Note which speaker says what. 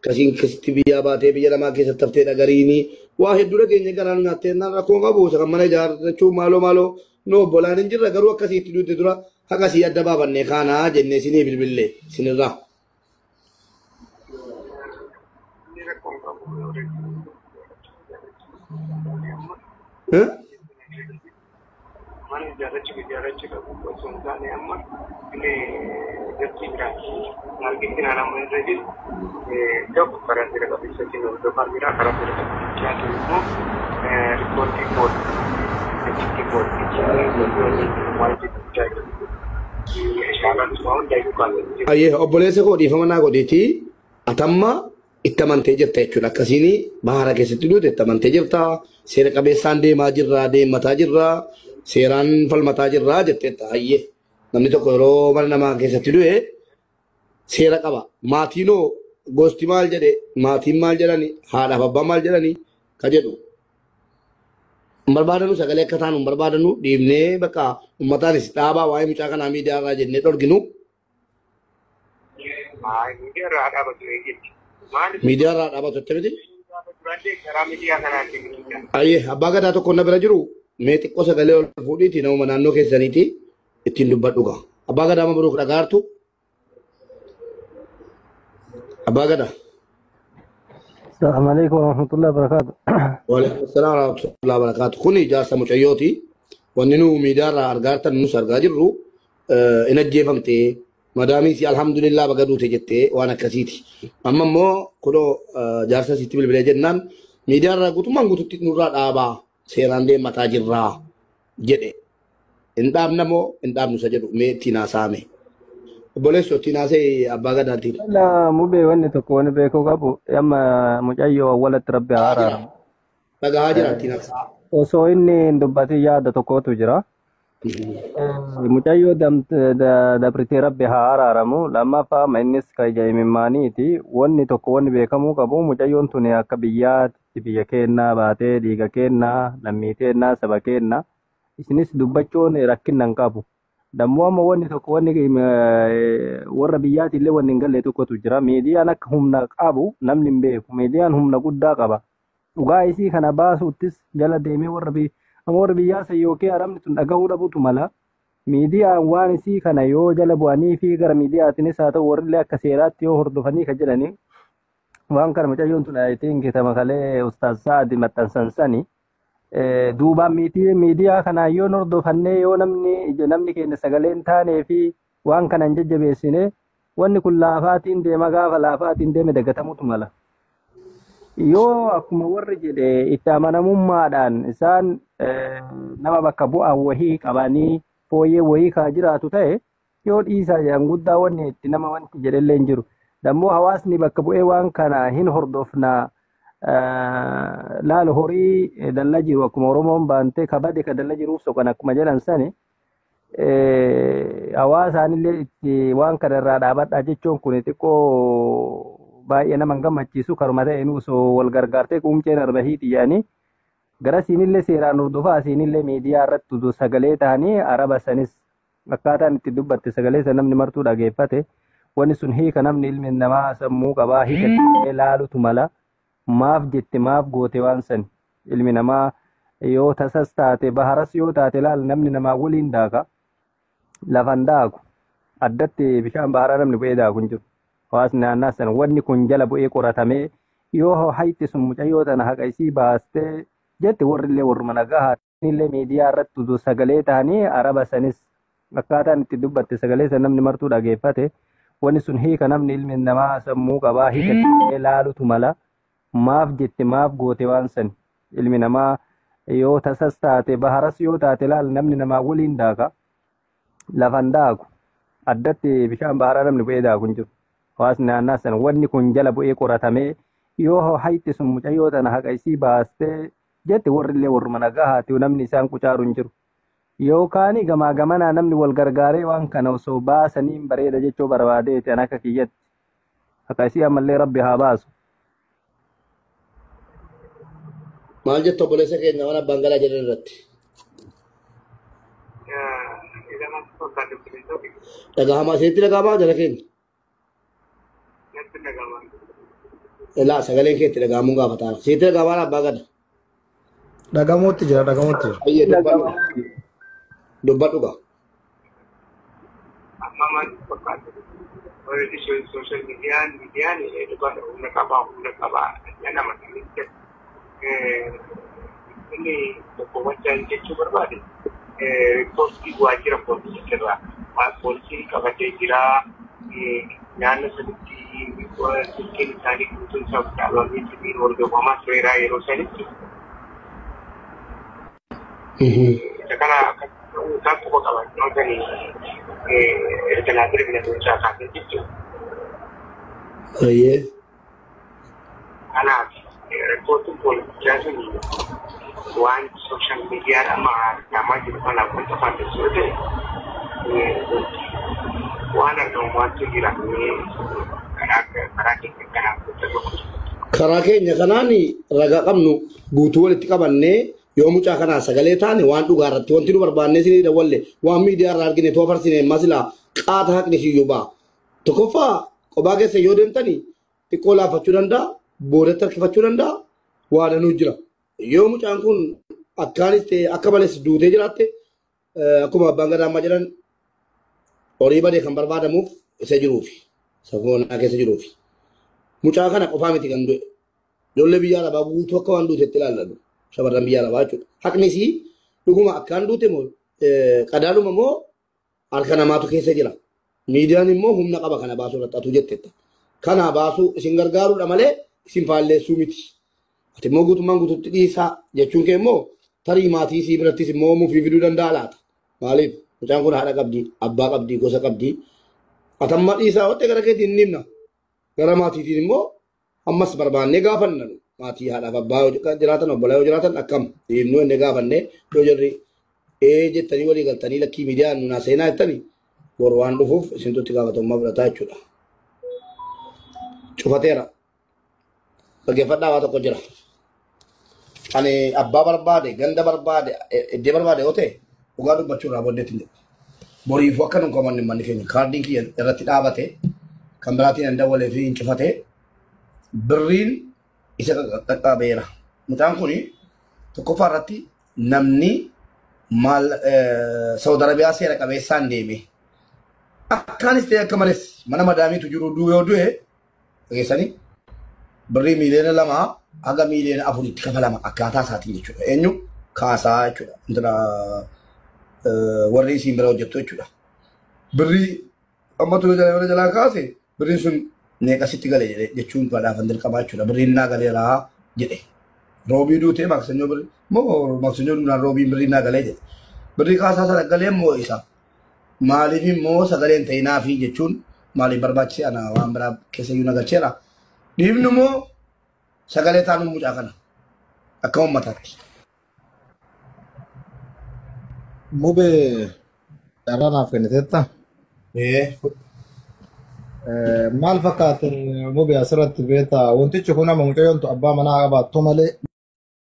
Speaker 1: Kasiin akkasitti biyyaa baatee biyya lamaa keessatti haftee dhagariini waa hedduu dhageenya garaan nyaattee naan rakkoo qabu isa kan mana ijaarrachuu maaloo maaloo nu obbolaan hin jirra garuu akkasiitti duute dura haqa sii adda baafannee kaanaa jennee isinii bilbille isinirraa.
Speaker 2: Inni rakkoon qabu mana ijaarrachuu qabu osoo hin taane amma inni jartii biraati. Argitti naan amma irra jiru tokko karaa seera qabeessaatiin hordofaa jira. Karaa seera qabeessaatiin immoo riippoortii achitti koortichi waan jedhu jiru. Shaaraan waa hundaa kaasanii jiru.
Speaker 1: Ayyee obboleessa koo dhiifama naa godhiiti atamma itti amantee jirta jechuudha. Akkasiin bahara keessatti duute itti amantee jirta. Seera qabeessaan deemaa jirra deemataa jirra seeraan falmataa jirra jetteetta. Ayyee namni tokko yeroo mana namaa keessatti du'e seera qaba. Maatiinoo gosti maal jedhe maatiin maal jedhani haadhaaf abbaan maal jedhani ka jedhu. Hin barbaadanu sagalee akka taanu hin barbaadanu dhiibnee bakka uummataanis dhaabaa waa'ee mucaa kanaa miidiyaa irraa jennee dhorginu.
Speaker 2: Miidiyaa irraa dhaabatu jechuudha. Maaliif
Speaker 1: Miidiyaa irraa dhaabatu jecha miti.
Speaker 2: gaafa duraallee karaa miidiyaa kanaatiin miidhaa.
Speaker 1: Ayyee abbaa gadaa tokko na bira jiru mee xiqqoo sagalee ol fuudhiiti nama naannoo keessaniiti ittiin dubbadhu gaa. Abbaa gadaa mabruk dhagaartu. Abbaa gadaa.
Speaker 3: السلام عليكم ورحمة الله وبركاته.
Speaker 1: Waalaikum salaam warahmatullahi wabarakatuh. Kuni ijaarsa mucayyooti. Wanni nu miidiyaa irraa argaa jirtan nus argaa jirru in ajjeefamte madaamiin si alhamdulillah baga duute jettee waan akkasiiti. Amma immoo kunoo jaarsa sitti bilbilee jennaan miidiyaa irraa guutummaan guututti nurraa dhaabaa seeraan deemataa jirraa jedhe. Hin dhaabna moo hin dhaabnu isa jedhu mee ittiin haasa'ame. Obboleessoo ittiin haasa'e abbaa gadaatiin.
Speaker 3: لا مو بي وني تكون بيكو قبو يما مجايو أولت ربي عرارم.
Speaker 1: Dhagahaa jira ittiin haasa'a.
Speaker 3: Osoo inni hin dubbatin yaada tokkotu jira. Mucayyoo dabritee rabbi haa araaramu. Lammaffaa amma innis kan ija imimmaaniiti. Wanni tokko wanni beekamuu qabu mucayyoon tuni akka biyyaatti biyya keennaa baatee dhiiga keennaa lammii keennaa saba keennaa. Isinis dubbachuun rakkina hin qabu. Dammoo amma wanni tokko wanni warra biyyaati illee wanni hin galle tokkotu jira. Miidiyaan akka humna qabu namni hin beeku. Miidiyaan humna guddaa qaba. Dhugaa isii kana baasuuttis jala deemee warra amma warra biyyaa san yookiin arabni tun dhagahuu dhabutu mala. Miidiyaan waan isii kana yoo jala bu'anii fi gara miidiyaatiinis haa ta'u warri illee akka seeraatti yoo hordofanii kan jedhanii waan kana mucayyoon tun ayitiin kitama kalee ustaaz Saadi maxxansan sani. Duubaan miidiyaa kanaan yoo hordofannee yoo namni keenya sagalee hin taanee fi waan kana hin jajjabeessine wanni kun laafaatiin deema gaafa laafaatiin deeme dagatamutu mala. Yoo akkuma warri jedhe itti amanamummaadhaan isaan nama bakka bu'aa wahii qabanii fooyyee wahii kaa jiraatu ta'e yoo dhiisaa jedhan guddaa wanni itti nama wanti jedhellee hin jiru. Dammoo hawaasni bakka bu'ee waan kana hin hordofnaa laal horii dallaa jiru akkuma Oromoon baantee kabade ka dallaa jiruuf soqan akkuma jedhan sani hawaasaanillee itti waan kana irraa dhaabadhaa jechuun kun xiqqoo baay'ee nama hin gammachiisu karuma ta'een osoo wal gargaartee quumceen arbahiiti jedhanii gara siinillee seeraan hordofaa siinillee miidiyaa irratti utuu sagalee ta'anii araba sanis akkaataan itti dubbatte sagalee san namni martuu dhageeffate wanni sun hiika namni ilmi namaa sammuu qabaa hiika itti laalutu mala maaf jette maaf goote waan san ilmi namaa yoo tasas taate baharas yoo taate laal namni namaa waliin daaka lafan daaku addatti bishaan baharaa namni bu'ee daaku hin jiru. Hawaasni naannaa sana wanni kun jala bu'ee qoratamee yoo hayxi sun mucayyoo tana haqa isii baastee jette warri illee warruma nagaa illee miidiyaa irratti utuu sagalee ta'anii araba sanis akkaataan itti dubbatte sagalee san namni martuu dhageeffate wanni sun hiika namni ilmi namaa sammuu qabaa hiika itti laalutu mala maaf jette maaf goote waan san ilmi namaa yoo tasas taate baharas yoo taate laal namni namaa waliin daaka lafan daaku addatti bishaan baharaa namni bu'ee daaku hin jiru. Hawaasni naannaa sana wanni kun jala bu'ee qoratamee yoo hayxi sun mucayyoo tana haqa isii baastee jette warri illee warruma nagaa haati namni isaan qucaaru hin jiru. Yookaan gamaa gamanaa namni wal gargaaree waan kana osoo baasanii bareeda jechuu barbaadeeti an akka kiyyatti. Haqa isii ammallee rabbi haa baasu.
Speaker 1: Maal jettu obboleessa keenya waan abbaan galaa jedhan irratti? Dhagahamaa isinitti dhagahamaa jala keenya.
Speaker 2: Natti dhagahama.
Speaker 1: Laa sagaleen kee itti dhaga'amuun gaafataa. Sitti dhaga'amaa abbaa gada.
Speaker 4: Dhagamuutti jira, dhagamuutti jira.
Speaker 1: Ayyee dubbadhu. Dubbadhu gaa.
Speaker 2: Amma maal fakkaata? Warri social miidiyaan dhugaadha humna qabaa nama sanitti inni tokko wanta jechuu barbaade riippoortii waajjira poolisii irraa poolisiin qabatee jira naannoo sanitti silkiin isaanii guutuun isaa dhaabamee sibiin hordofamaa tureera yeroo sanitti. Isa kana akka isaan quba qaban yoo sani erga naa bira isaa kaasee jechuudha.
Speaker 1: Ayyee.
Speaker 2: Kanaaf riippoortiin poolisichaa sun waan social miidiyaan amma argamaa jiru kanaaf wanta faallessu yoo ta'e waan argamu waantu jira karaa keenya kanaaf wanta tokko.
Speaker 1: Karaa keenya kanaan ragaa qabnu guutuu walitti qabannee yoo mucaa kanaa sagalee taane waan dhugaa irratti wanti nu barbaannee isinii dawwalle waan miidiyaa irraa argine too farsine masilaa qaata haqni siyyuu ba'a. Tokkoffaa kophaa keessa yoo deemtani xiqqoo laaffachuu danda'a, boodatti harkifachuu danda'a, waa danuu jira. Yoo mucaan kun akkaanis ta'e akka malees duutee jiraatte akkuma abbaan gadaa ammaa jedhan horii badee kan barbaadamuuf isa jiruufi safoonaa keessa jiruufi. Mucaa kana qofaa miti kan du'e. Ijoollee biyya arabaa guutuu akka waan duutetti ilaallatu. Shamarran biyya arabaa jechuudha. Haqni isii dhuguma akkaan duute moo qadaaduma moo harka namaatu keessa jira. Miidiyaan immoo humna qaba kana baasuu irratti atuu jetteetta. Kana baasuu isin gargaaruudha malee isin faalleessuu miti. Ati immoo guutummaan guutuutti dhiisaa jechuun kee immoo tarii maatii isii birattis immoo mufii fiduu danda'a laata. Maaliif mucaan kun haadha qabdi, abbaa qabdi, gosa qabdi. Atamma dhiisaa hotte gara keetiin ni himna. Gara maatiitiin immoo ammas barbaannee gaafanna nu. Maatii haadhaaf abbaa yoo jiraatan obbolaa yoo jiraatan akkam dhiibnuu inni gaafannee yoo jirri ee jettanii walii galtanii lakkii miidiyaan nu seenaa jettanii boru waan dhufuuf isintu itti gaafatamummaa fudhataa jechuudha. Cufateera. Dhaggeeffadhaa waa tokko jira. Ani abbaa barbaade, ganda barbaade, iddoo barbaade yoo ta'e dhugaa dubbachuu irraa booddeetti hin jedhu. Boriifuu akka nu qabanne manni keenya kaardiin kiyya irratti dhaabate kan biraatiin hin dawwalee fi hin cufate birriin isa qaqqabeera. Mucaan kun tokkoffaa irratti namni maal Saudi Arabiyaa seera qabeessaan deeme. Akkaanis ta'e akka malees mana madaamiitu jiru yoo du'e dhageessanii birrii 2 miiliyoona haga 4 miiliyoona kafalama akkaataa isaatiin jechuudha. Eenyu kaasaa jechuudha. Intala warri isiin bira hojjettu jechuudha. Birrii amma ture jala jalaa kaase birriin sun meeqasitti gale jedhe jechuun badhaafan dirqamaa jechuudha. Birriin naa galeeraa jedhe. Roobii duutee maksanyoo birrii moo maksanyoo duunaan roobiin birrii naa galee jedhe. Birrii kaasaa sana galee immoo isa. Maaliif immoo sagaleen ta'inaafi jechuun maaliif barbaachise ana waan biraa keessa iyyuu nagalcheera. Dhiibnu immoo sagalee taanuu mucaa kana akka uummataatti.
Speaker 4: Mubee carraa naaf kenniteetta.
Speaker 1: Ee.
Speaker 4: Maal fakkaate mubee asirratti beektaa wantichi kun amma mucayyoon abbaa manaa qabaattu malee